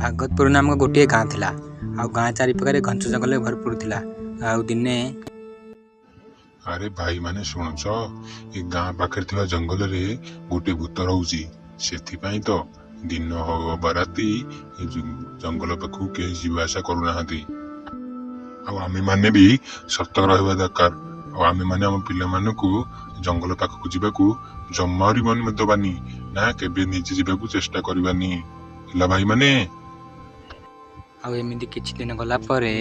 ଭାଗବତପୁର ନାମକ ଗୋଟିଏ ଗାଁ ଥିଲା, ଆଉ ଗାଁ ଚାରିପାଖରେ ଘଞ୍ଚ ଜଙ୍ଗଲରେ ଭରପୁର ଥିଲା। ଆଉ ଦିନେ, ଆରେ ଭାଇମାନେ ଶୁଣୁଛ, ଏ ଗାଁ ପାଖରେ ଥିବା ଜଙ୍ଗଲରେ ଗୋଟେ ଭୂତ ରହୁଛି। ସେଥିପାଇଁ ତ ଦିନ ହଉ ଅବା ରାତି ଏ ଜଙ୍ଗଲ ପାଖକୁ କେହି ଯିବା ଆସିବା କରୁନାହାନ୍ତି। ଆଉ ଆମେମାନେ ବି ସତର୍କ ରହିବା ଦରକାର। ଆଉ ଆମେମାନେ ଆମ ପିଲାମାନଙ୍କୁ ଜଙ୍ଗଲ ପାଖକୁ ଯିବାକୁ ଜମାରୁ ବି ଅନୁମତି ଦବାନି, ନା କେବେ ନିଜେ ଯିବାକୁ ଚେଷ୍ଟା କରିବାନି। ହେଲା ଭାଇମାନେ? ଆଉ ଏମିତି କିଛି ଦିନ ଗଲା ପରେ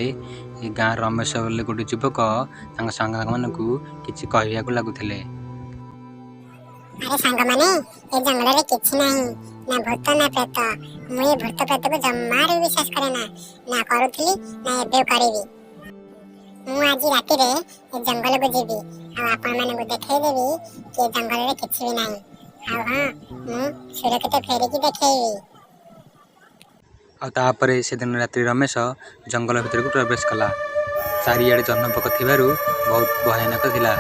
ଏ ଗାଁ ରମେଶ ବୋଲି ଗୋଟେ ଯୁବକ ତାଙ୍କ ସାଙ୍ଗମାନଙ୍କୁ କିଛି କହିବାକୁ ଲାଗୁଥିଲେ। ଆରେ ସାଙ୍ଗମାନେ, ଏ ଜଙ୍ଗଲରେ କିଛି ନାହିଁ, ନା ଭୂତ ନା ପ୍ରେତ। ମୁଁ ଏ ଭୂତ ପ୍ରେତକୁ ଜମାରୁ ବିଶ୍ୱାସ କରେ ନା, ନା କରୁଥିଲି ନା ଏବେ କରିବି। ମୁଁ ଆଜି ରାତିରେ ଏ ଜଙ୍ଗଲକୁ ଯିବି ଆଉ ଆପଣମାନଙ୍କୁ ଦେଖେଇଦେବି କି ଏ ଜଙ୍ଗଲରେ କିଛି ବି ନାହିଁ। ଆଉ ହଁ, ମୁଁ ସୁରକ୍ଷିତ ଫେରିକି ଦେଖେଇବି। ଆଉ ତାପରେ ସେଦିନ ରାତିରେ ରମେଶ ଜଙ୍ଗଲ ଭିତରକୁ ପ୍ରବେଶ କଲା। ଚାରିଆଡ଼େ ଜହ୍ନପୋକ ଥିବାରୁ ବହୁତ ଭୟାନକ ଥିଲା।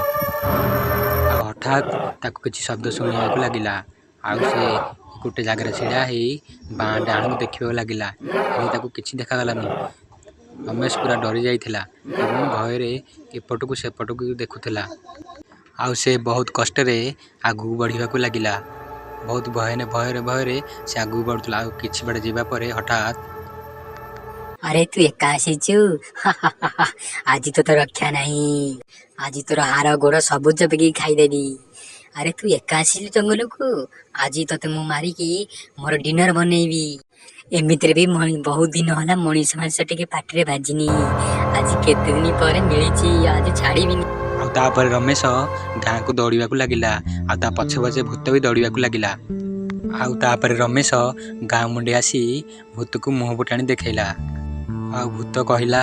ଆଉ ହଠାତ୍ ତାକୁ କିଛି ଶବ୍ଦ ଶୁଣିବାକୁ ଲାଗିଲା। ଆଉ ସେ ଗୋଟେ ଜାଗାରେ ଛିଡ଼ା ହେଇ ବାଁ ଡାହାଣକୁ ଦେଖିବାକୁ ଲାଗିଲା, ହେଲେ ତାକୁ କିଛି ଦେଖାଗଲାନି। ରମେଶ ପୁରା ଡରି ଯାଇଥିଲା ଏବଂ ଭୟରେ ଏପଟକୁ ସେପଟକୁ ଦେଖୁଥିଲା। ଆଉ ସେ ବହୁତ କଷ୍ଟରେ ଆଗକୁ ବଢ଼ିବାକୁ ଲାଗିଲା। ବହୁତ ଭୟରେ ଭୟରେ ଭୟରେ ସେ ଆଗକୁ ବଢ଼ୁଥିଲା। ଆଉ କିଛି ବାଟ ଯିବା ପରେ ହଠାତ୍, ଆରେ ତୁ ଏକା ଆସିଛୁ? ଆଜି ତ ତୋର ରକ୍ଷା ନାହିଁ। ଆଜି ତୋର ହାଡ଼ ଗୋଡ଼ ସବୁ ଚୋବେଇକି ଖାଇଦେବି। ଆରେ ତୁ ଏକା ଆସିଲୁ ଜଙ୍ଗଲକୁ? ଆଜି ତତେ ମୁଁ ମାରିକି ମୋର ଡିନର ବନେଇବି। ଏମିତିରେ ବି ବହୁତ ଦିନ ହେଲା ମଣିଷ ମାଂସ ଟିକେ ପାଟିରେ ବାଜିନି। ଆଜି କେତେ ଦିନ ପରେ ମିଳିଛି, ଆଜି ଛାଡ଼ିବିନି। ଆଉ ତାପରେ ରମେଶ ଗାଁକୁ ଦୌଡ଼ିବାକୁ ଲାଗିଲା, ଆଉ ତା ପଛେ ପଛେ ଭୂତ ବି ଦୌଡ଼ିବାକୁ ଲାଗିଲା। ଆଉ ତାପରେ ରମେଶ ଗାଁ ମୁଣ୍ଡେ ଆସି ଭୂତକୁ ମୁହଁ ଫୁଟାଣି ଦେଖେଇଲା। ଆଉ ଭୂତ କହିଲା,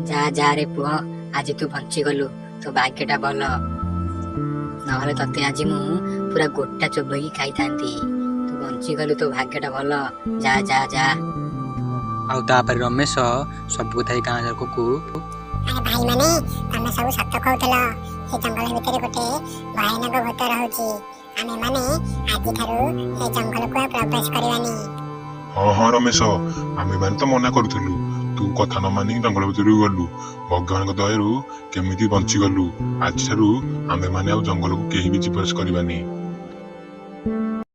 ଯା ଯା ରେ ପୁଅ, ଆଜି ତୁ ବଞ୍ଚିଗଲୁ, ତୋ ଭାଗ୍ୟଟା ଭଲ। ନହେଲେ ତତେ ଆଜି ମୁଁ ପୁରା ଗୋଟା ଚୋବେଇକି ଖାଇଥାନ୍ତି। ତୁ ବଞ୍ଚିଗଲୁ, ତୋ ଭାଗ୍ୟଟା ଭଲ। ଯା ଯା ଯା। ଆଉ ତାପରେ ରମେଶ ସବୁ କଥା ଏଇ ଗାଁ ଲୋକକୁ, ଆରେ ଭାଇମାନେ, ତମେ ସବୁ ସତ କହୁଥିଲ। ସେ ଜଙ୍ଗଲ ଭିତରେ ଗୋଟେ ଭୟାନକ ଭୂତ ରହୁଛି। ଆମେମାନେ ଆଜିଠାରୁ ସେ ଜଙ୍ଗଲକୁ ଆଉ ପ୍ରବେଶ କରିବାନି। ହଁ ହଁ ରମେଶ, ଆମେମାନେ ତ ମନା କରୁଥିଲୁ, ତୁ କଥା ନ ମାନିକି ଜଙ୍ଗଲ ଭିତରକୁ ଗଲୁ। ଭଗବାନଙ୍କ ଦୟାରୁ କେମିତି ବଞ୍ଚିଗଲୁ। ଆଜିଠାରୁ ଆମେମାନେ ଆଉ ଜଙ୍ଗଲକୁ କେହି ବି ଯିବା ଆସିବା କରିବାନି।